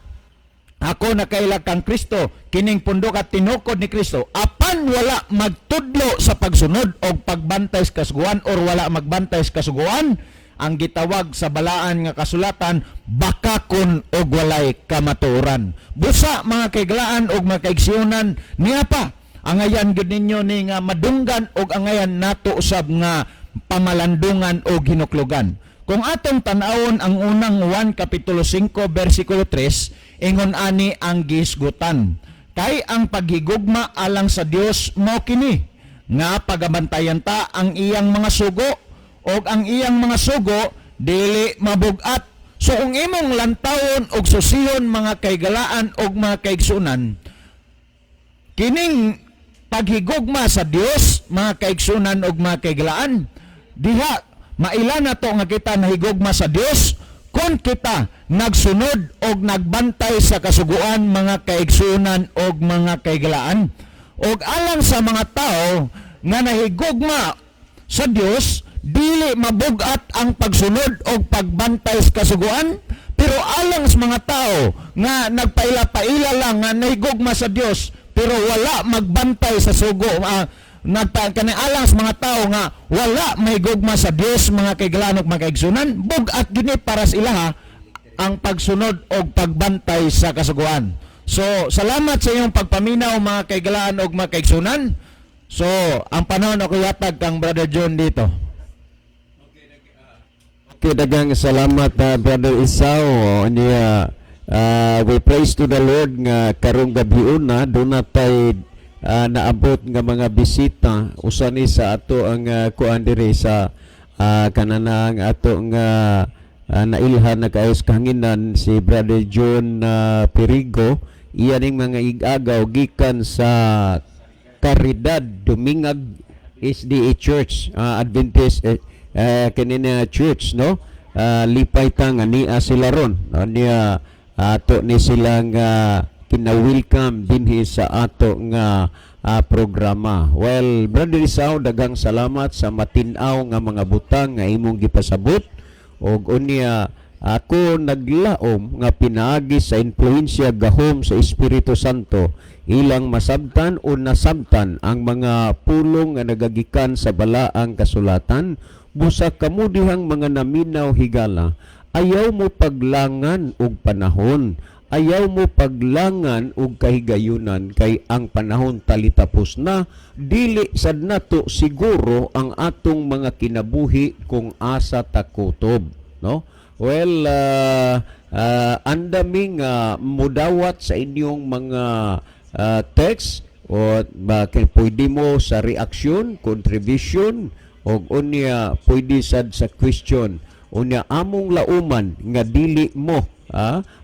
"Ako nakaila kang Kristo, kining pundok at tinukod ni Kristo," apan wala magtudlo sa pagsunod o pagbantay sa kasuguan or wala magbantay sa kasuguan, ang gitawag sa balaan nga kasulatan, bakakon og walay kamatuoran. Busa, mga kaiglaan og mga kaigsuonan, niya pa angayan gyud ninyo ni nga madunggan og angayan nato usab nga pamalandungan og hinuklugan. Kung atong tan-awon ang Unang Juan Kapitulo 5 versikulo 3, ingon ani ang gisgutan. Kay ang paghigugma alang sa Dios mao kini nga pagabantayan ta ang iyang mga sugo, og ang iyang mga sugo dili mabugat. So kung imong lantawon og susihon, mga kaigalaan og mga kaigsunan, kining paghigugma sa Dios, mga kaigsunan og mga kaigalaan, diha maila na to nga kita nahigugma sa Dios kung kita nagsunod og nagbantay sa kasuguan, mga kaigsunan og mga kaigalaan. Og alang sa mga tao nga nahigugma sa Dios, dili mabugat ang pagsunod og pagbantay sa kasuguan, pero alang sa mga tao nga nagpaila-paila lang nga nahigugma sa Dios pero wala magbantay sa sugo, nagpa kani alang sa mga tao nga wala mahigugma sa Dios, mga kaiglaan ug mga kaigsunan, bug-at gini para sa ilaha ang pagsunod og pagbantay sa kasuguan. So salamat sa inyong pagpaminaw, mga kaigalaan ug mga kaigsunan. So ang panahon ako yatag kang Brother John dito. Okay, daghang salamat, Brother Isao. Niya, we praise to the Lord nga karong gabi una duna tay naabot nga mga bisita. Usa ni sa ato ang kuan diri sa kananang ato nga nailhan na kaayo sa kahanginan, si Brother John Perigo. Iya ning mga ig-agaw gikan sa Caridad Dumingag SDA Church, Adventist kini na church, no? Lipay ta nga nia sila ron, no? Niya ato ni silang kina-welcome dinhi sa ato nga programa. Well, Brother Isao, daghang salamat sa matin-aw nga mga butang nga imong gipasabot, og unya ako naglaom nga pinaagi sa influensya, gahom sa Espiritu Santo, ilang masabtan o nasabtan ang mga pulong nga nagagikan sa balaang kasulatan. Busa kamo dihang mga naminaw, higala, ayaw mo paglangan og panahon, ayaw mo paglangan og kahigayunan, kay ang panahon talitapos na. Dili sad nato siguro ang atong mga kinabuhi kung asa ta kutob, no? Well, andaming mudawat sa inyong mga text o bakit pwede mo sa reaksyon, contribution, og unya pwede sad sa question. Unya among lauman nga dili mo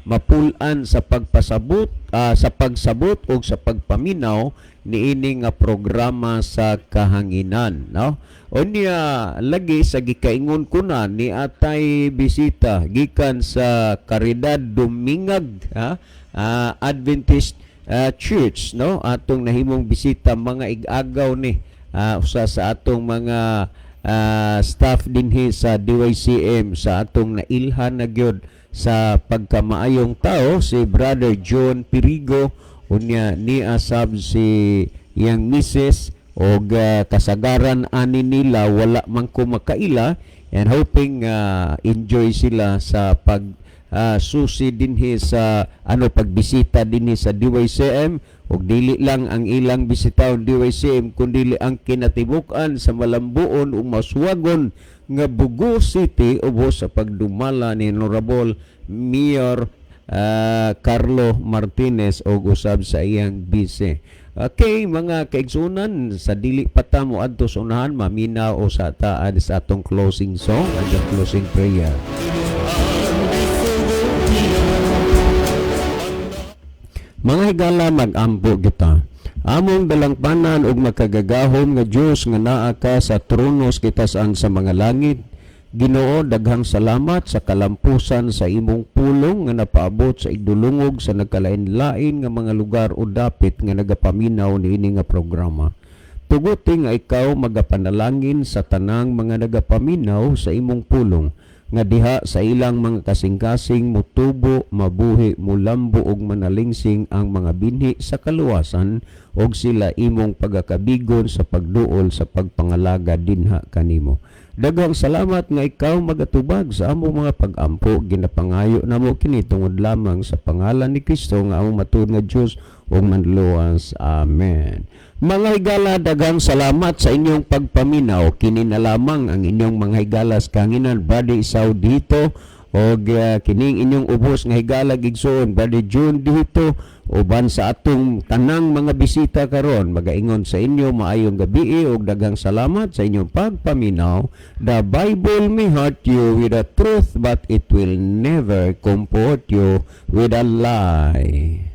mapul-an sa pagpasabot, sa pagsabot og sa pagpaminaw niini nga programa sa kahanginan, no? Unya lagi sa gikaingon ko na ni atay bisita gikan sa Caridad Dumingag Adventist Church, no? Atong nahimong bisita, mga ig-agaw ni usa sa atong mga staff dinhi sa DYCM, sa atong nailhan na gyud sa pagkamaayong tao, si Brother John Pirigo. Unya niya sab si iyang misis, og kasagaran ani nila wala man ko makaila, and hoping enjoy sila sa pag susi dinhi sa ano, pagbisita dinhi sa DYCM, ug dili lang ang ilang bisitahon DYCM kundi ang kinatibuk-an sa malambuon ug maswagon nga Bogo City ubos sa pagdumala ni Honorable Mayor Carlo Martinez og usab sa iyang bise. Okay, mga kaigsunan, sa dili pa ta mo adto sa unahan, maminaw usa ta sa atong closing song and the closing prayer. Mga higala, mag-ampo kita. Among dalangpanan ug makagagahom nga Dios nga naa ka sa trono sa kitasan sa mga langit, Ginoo, daghang salamat sa kalampusan sa imong pulong nga napaabot sa igdulungog sa nagkalain-lain nga mga lugar o dapit nga nagapaminaw niini nga programa. Tuguti nga ikaw magapanalangin sa tanang mga nagapaminaw sa imong pulong, nga diha sa ilang mga kasing-kasing mutubo, mabuhi, mulambo ug manalingsing ang mga binhi sa kaluwasan, ug sila imong pagakabigon sa pagduol sa pagpangalaga dinha kanimo. Daghang salamat nga ikaw magatubag sa among mga pag-ampo. Ginapangayo namo kini tungod lamang sa pangalan ni Kristo nga among matuod nga Dios ug manluwas. Amen. Mga higala, daghang salamat sa inyong pagpaminaw. Kini na lamang ang inyong mga higala sa kahanginan, Brother Isaw dito, og kining inyong ubos nga higala igsoon, Brother June dito, uban sa atong tanang mga bisita karon, magaingon sa inyo maayong gabi ug daghang salamat sa inyong pagpaminaw. The Bible may hurt you with the truth, but it will never comfort you with a lie.